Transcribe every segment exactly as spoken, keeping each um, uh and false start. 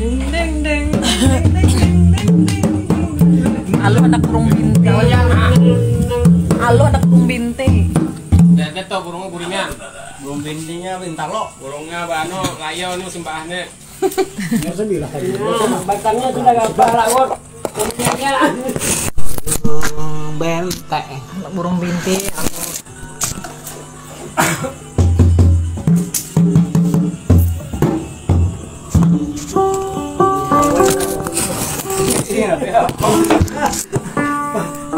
Ding, ding, ding, ding, ding, ding, ding, ding. Halo anak burung bintik. Halo anak burung bintik. Dedet tuh burungnya guringan. Burung bintiknya bintang lo. Burungnya bano, layo nu simbahnya. Batangnya sudah gampang lah, Won. Kunyitnya. Burung bintik. Anak burung bintik.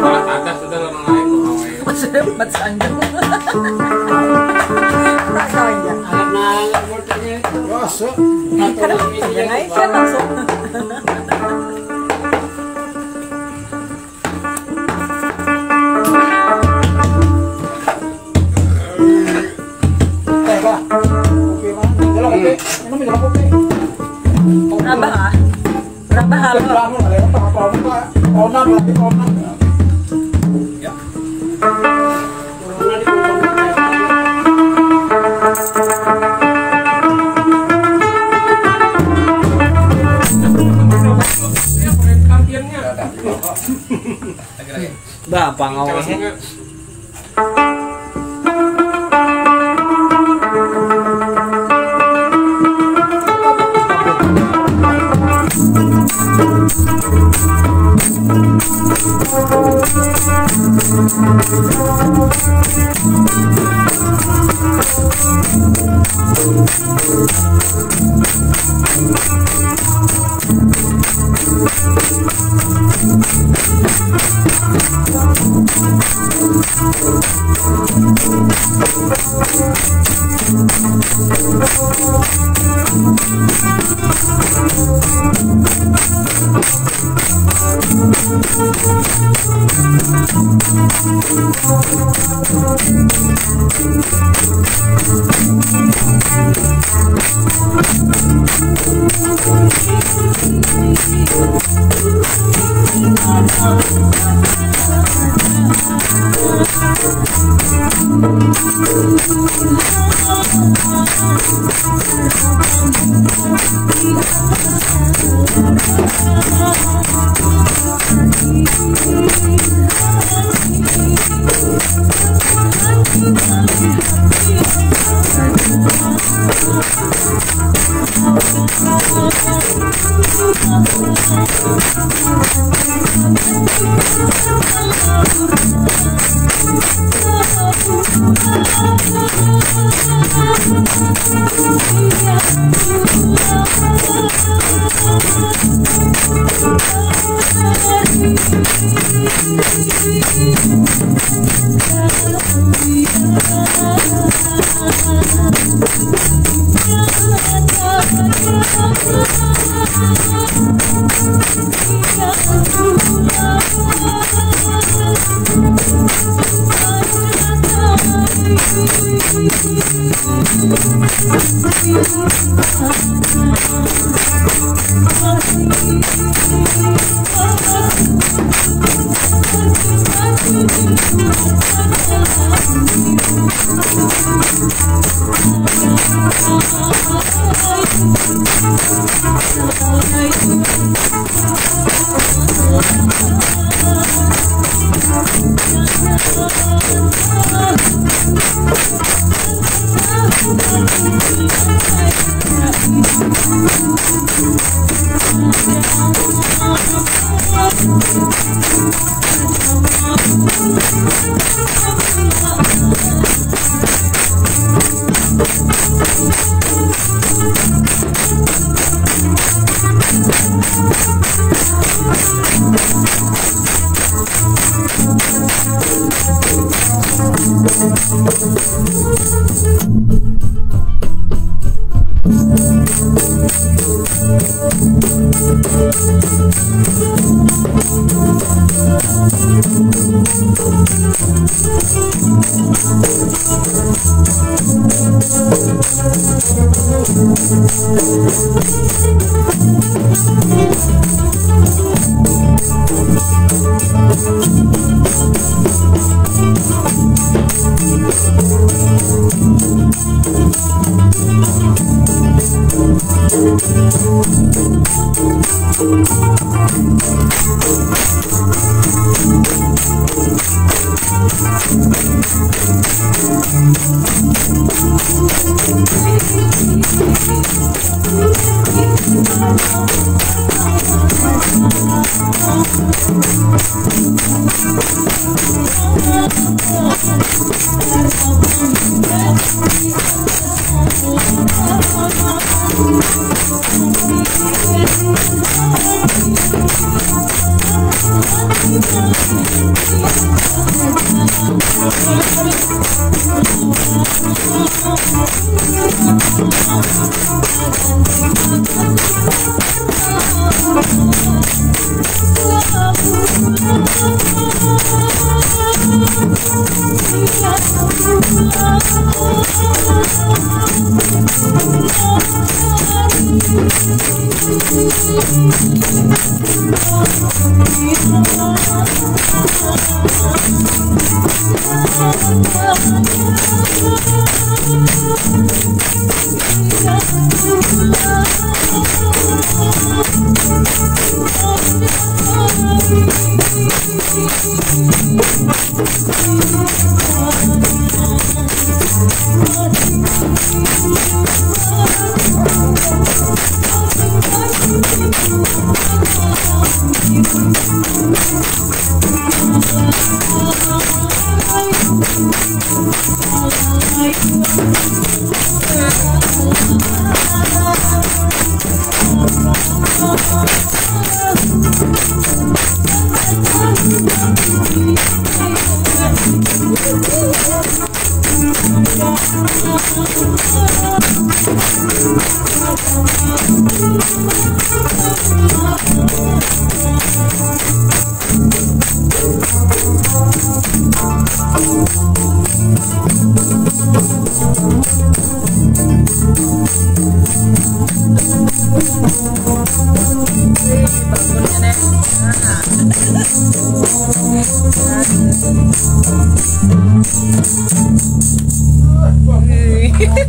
Ada sudah lah mengalir. Sudah empat sanjung. Tak tahu ya. Anak nang, mulutnya itu. Rasa. Kadang ini yang naik kan langsung. Teh, Kak. Kopi mana? Jalan, kopi. Minum, minum kopi. Berapa, Kak? Berapa halo? Bangun, ada apa? Apa, apa, Kak? Corona, berarti corona. Ya. Corona di Bah, apa ngawehnya?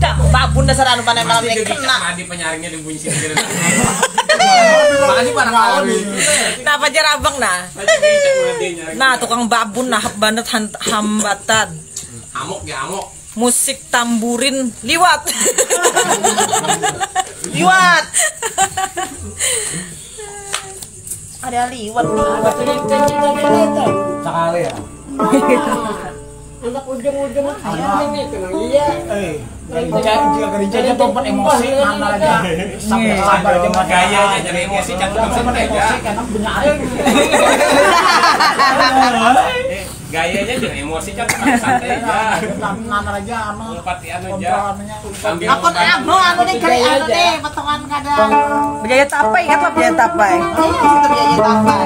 Dah, babun dasar anu panai malam yang kena. Tadi penyaringnya dibunyi sendiri. Makanya para kali. Napa jar abang nah? Nah, tukang babun nah banget han- hambatan. Amok ya, amok. Musik tamburin liwat. Liwat. Ada liwat nih. Sekali ya. Anak ujung-ujung ini nih, tenang, iya. Eh, gerinca, jika gerinca aja tempat emosi, mana aja. Sabar, sabar aja, mana. Gayanya jadi emosi, jangan tempat emosi, karena banyak aja. Eh, gayanya jadi emosi, jangan santai aja. Mana aja, anu. Lompat ya, anu aja. Sambil aku anu, anu nih, kali anu nih, potongan kadang. Berjaya tapai, ingat lah berjaya tapai. Iya, kita berjaya tapai.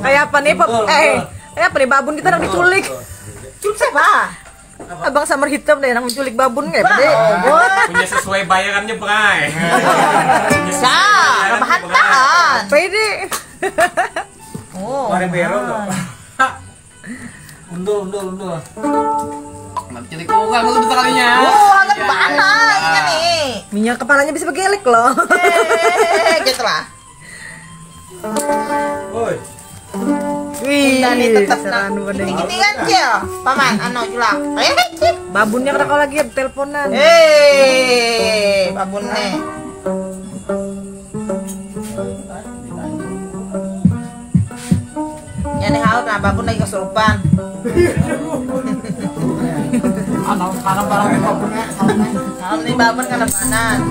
Kayak apa nih, Pop? Eh, kayak apa nih, babun kita nang diculik? Culik siapa? Abang Samar Hitam deh, nang menculik babun kayak apa deh? Punya sesuai bayarannya, Bray. Sah, rebahan tahan. Pede. Oh. Mari bero tuh. Undul, undul, undul. Jadi kurang lu tuh kalinya. Oh, agak panas ini nih. Minyak kepalanya bisa begelek loh. Eh, gitu lah. Woi. Wih, udah nih, tetep seranu nah. Pada ini. Gini-gini kan, Cil. Paman, anu, julak. Ayo, Cil. Babunnya kada kawa lagi, teleponan. Eh, Sabun nih. Ya nih haut, nah, babun lagi kesurupan. Anak, anak barang di babun ya, sama. Haut nih babun karena panas.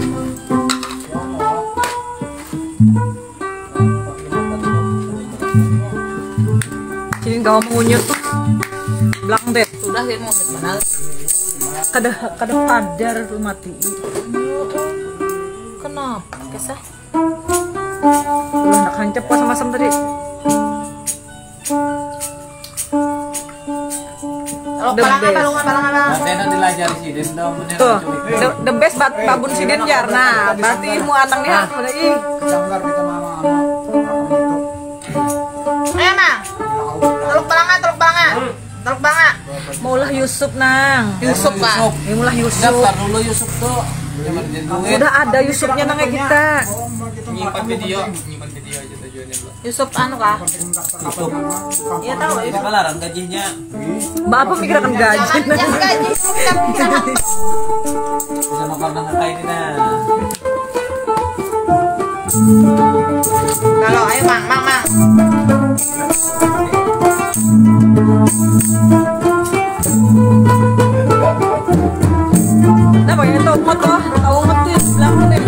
Jadi kalau mengunyut tuh belang deh. Sudah sih mau gimana? Kada kada sadar tuh mati. Kenapa? Kesah. Udah nak hancep pas masam tadi. Kalau The palang apa, best. Lu nggak palang apa? Nanti nanti dilajari sidin dong, bener. Tuh, cuy. The, the best bat babun sidin jar. Nah, berarti ilmu anang nih harus ada ih. Sanggar kita mama, mama, mama itu. Ayo, Mang. Teluk palang ah, teluk palang ah. Teluk palang ah. Maulah Yusuf nang. Yusuf, Pak. Yusuf. Ya, maulah Yusuf. Daftar dulu Yusuf tuh. Jangan duit. Udah ada Yusufnya nang kayak kita. Nyimpan video, nyimpan video aja tujuannya dulu. Yusuf anu kah? Yusuf. Iya tahu Yusuf. Berapa laran gajinya? Mbak apa mikirakan gaji? Jangan, jangan gaji, kita mikirakan. Bisa makan nang kayak ini nah. Kalau ayo Mang, Mang, Mang. Nah, pakai tahu umat lah, tahu umat tuh yang sebelah mana nih?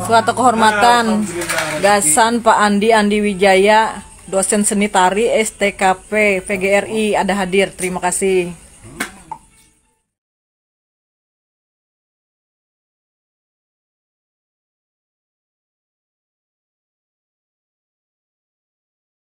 Suatu kehormatan gasan Pak Andi, Andi Wijaya, dosen seni tari S T K P P G R I, ada hadir. Terima kasih.